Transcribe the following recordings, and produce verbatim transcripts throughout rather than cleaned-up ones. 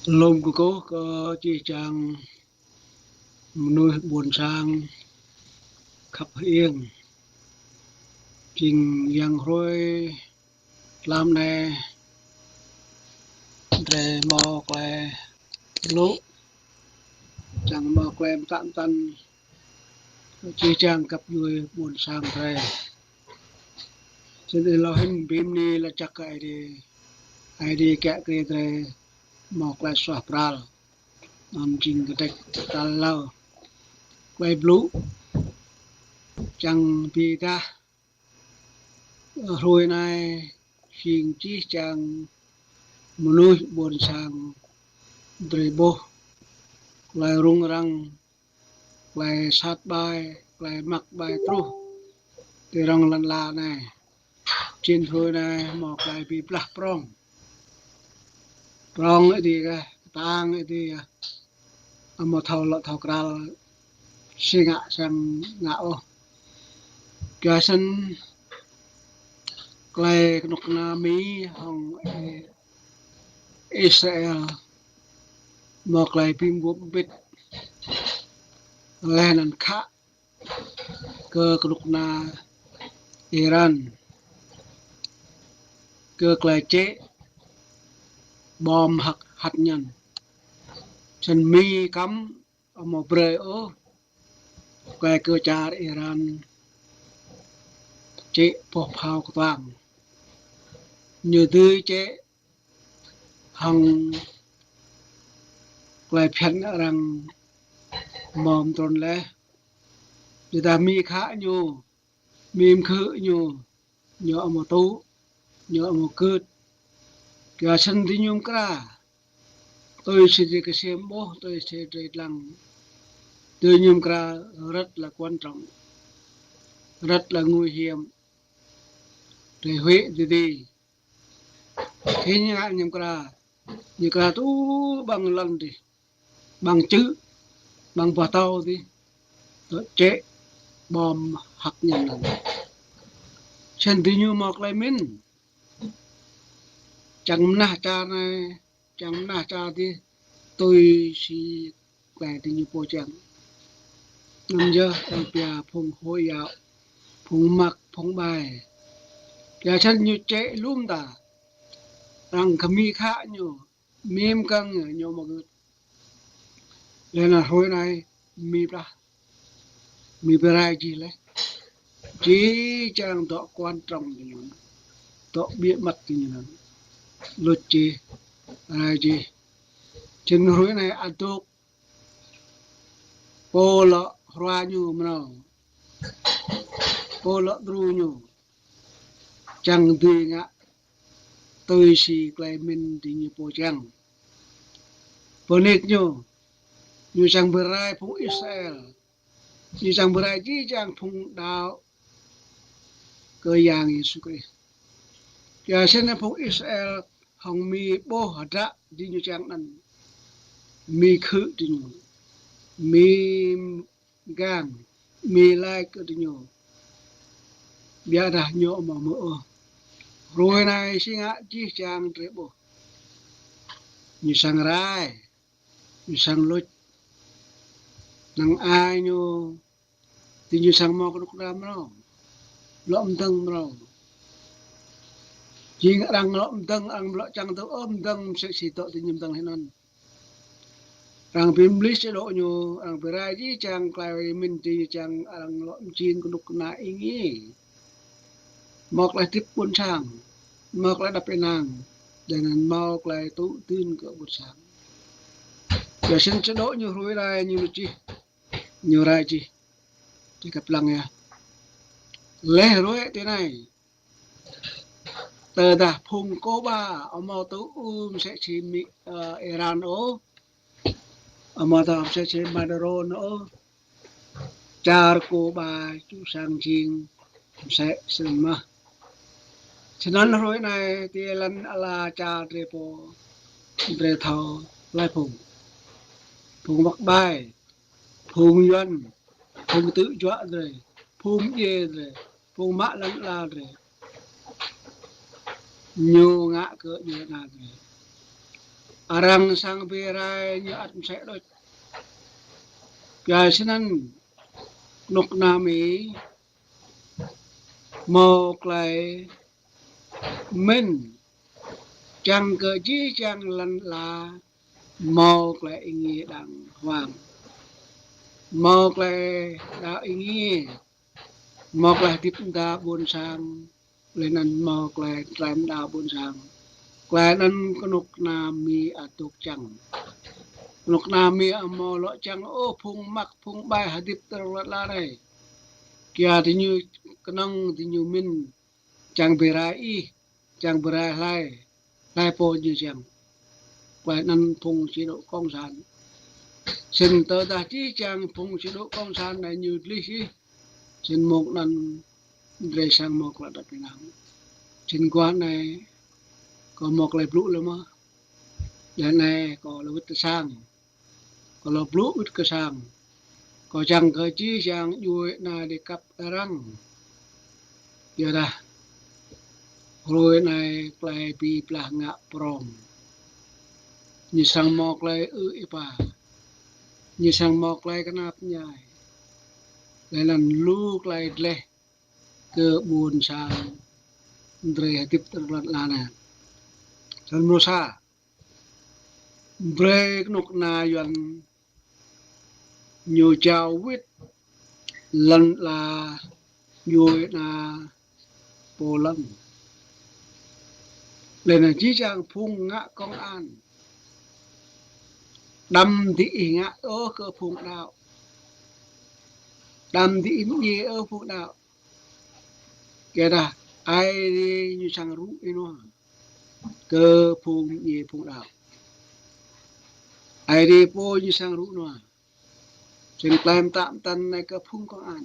Lŏm kkuh kơ jih jang mnuih ƀuôn sang khăp hơiêng. Jing yang hruê tlam anei drei mâo klei blŭ, čiăng mâo klei mtă mtăn jih jang găp djuê ƀuôn sang drei. Snăn êlâo hĭn bi mni lač jăk kơ Aê Diê. Aê Diê kiă kriê drei mâo klei suaih pral. Anăn jing kdrêč tal êlâo klei blŭ čiăng bi êdah hruê anei jing jih jang mnuih ƀuôn sang drei ƀuh klei rŭng răng, klei sat ƀai, klei măk ƀai truh ti rŏng lăn ala anei. Jing hruê anei mâo klei bi blah prŏng. Prŏng êdi kah, ktang êdi kah. Amâo thâo lŏ thâo kral si ngă sang ngă ôh. Kyua snăn klei knŭk kna Mi hŏng Israel mâo klei bi mguôp mbĭt leh anăn khă kơ knŭk kna Iran kơ klei čĕ bom hăk hăt ñăn. Snăn Mi kăm amâo brei ôh klei kơ čar Iran čĕ boh phao ktuang. Ñu dưi čĕ hŏng klei bhiăn arăng mâo mtrŭn leh. Ƀiădah Mi khă ñu, Mi mkhư̆ ñu, ñu amâo tŭ, ñu amâo gưt. Kyua snăn diñu mkra tui si drei ksiêm ƀuh, tui si drei dlăng, diñu mkra rất là quan trọng, rất là nguy hiểm. Drei huĭ dih dih. Khi ñu ngă ñu mkra, ñu mkra tŭ ƀăng lăn dih, ƀăng čư̆, ƀăng boh tâo dih, tŭ čĕ bom hăk ñăn anăn. Snăn diñu mâo klei mĭn čiăng mnah čar anei, čiăng mnah čar dih, tui si klei diñu pô čiăng. Anăn yơh arăng pia phung hôi yao, phung măk, phung ƀai. Kyua snăn ñu čĕ lu mta. Arăng kơ Mi khă ñu, Mi mkăng ñu, ñu amâo gưt. Leh anăn hruê anei Mi blah, Mi bi rai jih leh. Jih jang dŏ quan trọng diñu, dŏ bí mật diñu anăn luč jih, rai jih. Snăn hruê anei adôk pô lŏ hrua ñu mrâo, pô lŏ đru ñu, čiăng dưi ngă tui si klei mĭn diñu pô čiăng. Pơnik ñu, ñu čiăng bi rai phung Israel, ñu čiăng bi rai jih jang phung đăo kơ Yang Yêsu Krist. Kyua snăn phung Israel hŏng Mi ƀuh hdră diñu čiăng anăn, Mi khư̆ diñu, Mi gang, Mi lač kơ diñu. Ƀiădah ñu amâo hmư̆ ôh. Hruê anei si ngă jih jang drei ƀuh, ñu srăng rai, ñu srăng luč. Năng ai ñu, diñu srăng mâo knŭk kna mrâo, lŏ mdơ̆ng mrâo. Jing arăng lŏ mdơ̆ng, arăng lŏ čiăng tŭ ôh mdơ̆ng msĕ si dŏ diñu mdơ̆ng hnăn. Arăng bi mlih chế độ ñu, arăng bi rai jih jang klei mĭn diñu čiăng, arăng lŏ mjing knŭk kna êngiê. Mâo klei hdĭp ƀuôn sang, mâo klei êđăp ênang, leh anăn mâo klei tŭ dưn kơ ƀuôn sang. Kyua snăn chế độ ñu hruê anei ñu luč jih, ñu rai jih. Ti kăp lăng yơh. Leh hruê tinei, tơdah phung Cuba amâo tŭ ư msĕ si Mi, ơ, Iran ôh, amâo tŭ msĕ si Maduro ôh, čar Cuba ču sang jing msĕ snăn mơh. Snăn hruê anei ti lăn ala čar drei pô, drei thâo hlei phung, phung măk ƀai, phung Yuăn, phung ktư̆ juă drei, phung mdjiê drei, phung mă lăn ala drei, ñu ngă kơ djuê ana drei. Arăng sang bi rai ñu ăt msĕ đuč. Kyua snăn knŭk kna Mi mâo klei mĭn čiăng kơ jih jang lăn ala mâo klei êngiê đàng hoàng, mâo klei đăo êngiê, mâo klei hdĭp mda ƀuôn sang, leh anăn mâo klei tlaih mda ƀuôn sang. Klei anăn knŭk kna Mi ăt dôk čiăng. Knŭk kna Mi amâo lŏ čiăng ôh phung măk phung ƀai hdĭp ti lăn ala anei. Kyua diñu knŏng diñu mĭn čiăng bi rai ih, čiăng bi rai hlei, hlei pô ñu čiăng. Klei anăn phung chế độ cộng sản. Snăn tơdah jih jang phung chế độ cộng sản anei ñu dlih ih, snăn mông anăn drei srăng mâo klei êđăp ênang. Snăn aguah anei kâo mâo klei blŭ leh mơh. Leh anei kâo lŏ wĭt kơ sang. Kâo lŏ blŭ wĭt kơ sang. Kâo čiăng kơ jih jang djuê ana dôk kăp arăng. Kyuadah hruê anei klei bi blah ngă prŏng. Ñu srăng mâo klei ư êpa. Ñu srăng mâo klei knap mñai. Leh anăn lu klei dleh kơ ƀuôn sang drei hdĭp ti lăn ala anei. Snăn mrô sa. Brei knŭk kna Yuăn ñu jao wĭt lăn ala djuê ana pô lăn. Leh anăn jih jang phung ngă công an. Đăm diih ngă ôh kơ phung đăo. Đăm diih mdjiê ôh phung đăo. Kyuadah Aê Diê ñu srăng rŭ ênua kơ phung mdjiê phung đăo. Aê Diê pô ñu srăng rŭ ênua. Snăn klei mtă mtăn anei kơ phung công an.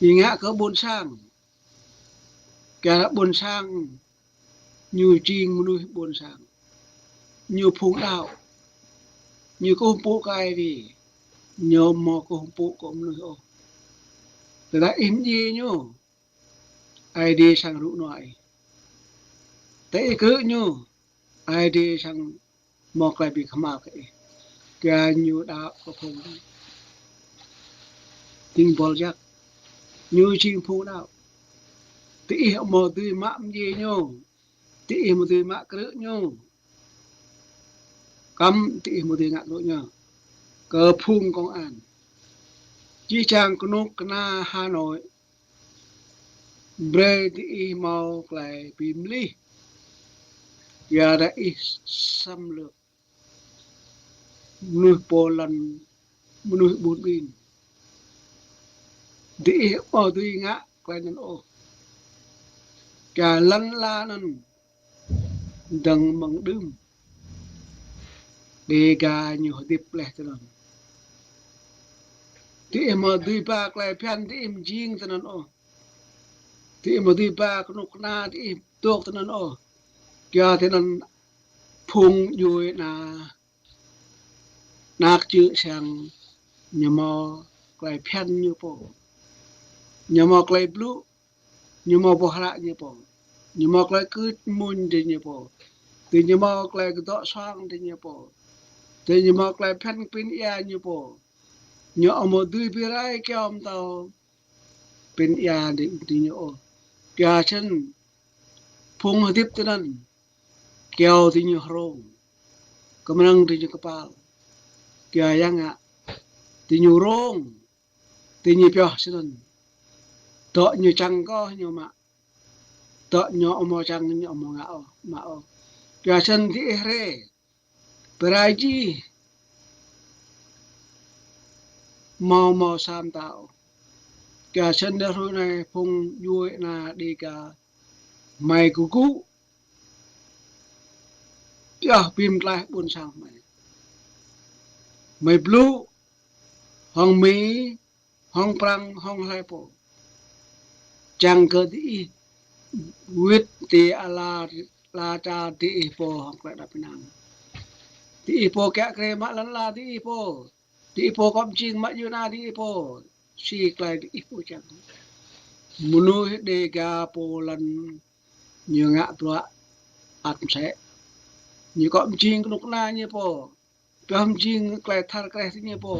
Ñu ngă kơ ƀuôn sang. Kyuadah ƀuôn sang ñu jing mnuih ƀuôn sang. Ñu phung đăo. Ñu kkuh mpŭ kơ Aê Diê. Ñu amâo kkuh mpŭ kơ mnuih ôh. Tơdah ih mdjiê ñu, Aê Diê srăng rŭ ênua ih. Tơdah ih krư̆ ñu, Aê Diê srăng mâo klei bi kmhal kơ ih. Kyua ñu đăo kơ phung dĭng buăl jăk. Ñu jing phung đăo. Diih amâo dưi mă mdjiê ñu. Diih amâo dưi mă krư̆ ñu. Kăm diih amâo dưi ngă krư̆ ñu. Kơ phung công an. Jih jang knŭk kna Hà Nội. Brei diih mâo klei bi mlih. Kyuadah ih xâm lược mnuih pô lăn, mnuih ƀun ƀin. Diih amâo dưi ngă klei anăn ôh. Kyua lăn ala anăn dơ̆ng mơ̆ng đưm Đêga ñu hdĭp leh tinăn. Diih amâo dưi ba klei bhiăn diih mjing tinăn ôh. Diih amâo dưi ba knŭk kna diih dôk tinăn ôh. Kyua tinăn phung djuê ana anak čư̆ siăng ñu mâo klei bhiăn ñu pô. Ñu mâo klei blŭ, ñu mâo boh hră ñu pô. Ñu mâo klei kưt mmuñ diñu pô. Diñu mâo klei kdŏ suang diñu pô. Diñu mâo klei bhiăn kpĭn êa ñu pô. Ñu amâo dưi bi rai kyâo mtâo kpĭn êa diñu ôh. Kyua snăn phung hdĭp tinăn kyâo diñu hrông. Kmrơ̆ng diñu kpal. Kyua ya ngă diñu rông. Diñu pioh snăn. Dŏ ñu čiăng kơh ñu mă. Dŏ ñu amâo čiăng ñu amâo ngă ôh, mă ôh. Kyua snăn diih hriê. Bi rai jih. Amâo mâo sa mta ôh. Kyua snăn hruê anei phung djuê ana Đêga hmei kgŭ. Pioh bi mtlaih ƀuôn sang hmei. Hmei blŭ hŏng Mi, hŏng Prăng, hŏng hlei pô. Čiăng kơ diih wĭt ti ala, ala čar diih pô hŏng klei êđăp ênang. Diih pô kiă kriê mă lăn ala diih pô. Diih pô kŏ mjing mă djuê ana diih pô. Si klei diih pô čiăng. Mnuih Đêga pô lăn ñu ngă bruă ăt msĕ. Ñu kŏ mjing knŭk kna ñu pô. Pioh mjing klei dhar kreh ñu pô.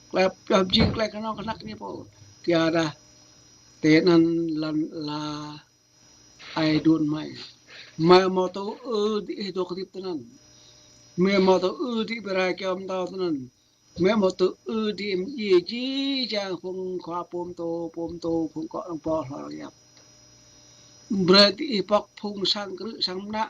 Klei pioh mjing klei knhâo knhăk ñu pô. Kyuadah ti anăn lăn ala ai đuôn hmei. Hmei amâo tŭ ư diih dôk hdĭp tinăn. Hmei amâo tŭ ư diih bi rai kyâo mtâo tinăn. Hmei amâo tŭ ư diih mdjiê jih jang phung khua pô mtô, pô mtô, phung kŏ arăng pô hlŏng yap. Brei diih pŏk phung sang krư̆ sang mnă,